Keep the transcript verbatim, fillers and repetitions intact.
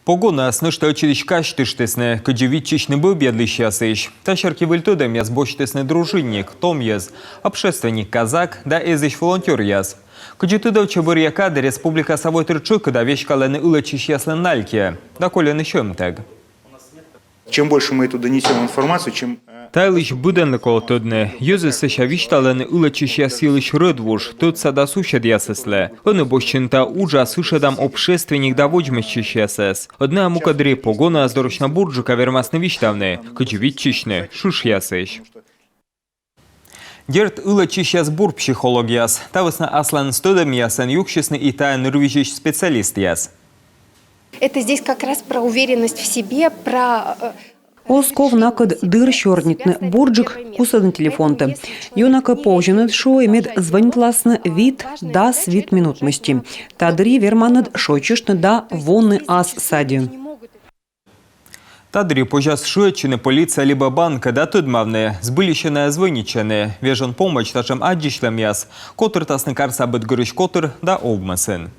Погонаыс нӧшта ӧтчыдысь казьтыштісны, кыдзи виччысьны бӧбъядлысьясысь. Та серти выль тӧдӧмъяс босьтісны «Дружинник», «Том йӧз», «Общественник-казак» да «Эзысь волонтёръяс». Кыдзи тыдовтчӧ бӧръя кадӧ, республикаса войтыр тшӧкыда веськалӧны ылӧдчысьяслӧн налькйӧ да кольӧны сьӧмтӧг. Чем больше мы эту донесем информацию, чем Та йылысь быдӧнлы колӧ тӧдны. Йӧзыс сэсся висьталӧны ылӧдчысьяс йылысь рӧдвуж, тӧдса да суседъясыслы. Ӧні босьтчыны та уджас ышӧдам «Общественник» да водзмӧстчысьясӧс. Ӧд найӧ мукӧддырйи погонаыс дорысь на бурджыка вермасны висьтавны, кыдзи виччысьны шышъясысь. Дерт, ылӧдчысьяс бур психологъяс. Та вӧсна асланыс тӧдӧмъясӧн юксисны и тайӧ нырвизьысь специалистъяс. Это здесь как раз про уверенность в себе, про... э, Оз ков накӧд дыр сёрнитны, бурджык кусӧдны телефонтӧ. Ёна кӧ позьӧ нӧ, шуӧ, мед звӧнитласны вит-дас вит минут мысти. Та дырйи верманныд шойччыштны да воны ас садьӧ. Та дырйи позяс шыӧдчыны полицияӧ либӧ банкӧ да тӧдмавны, збыльысь-ӧ найӧ звӧнитчӧны. Вежон помӧдз татшӧм аддзысьлӧмъяс котыртасны карса быд гырысь котыр да овмӧсын.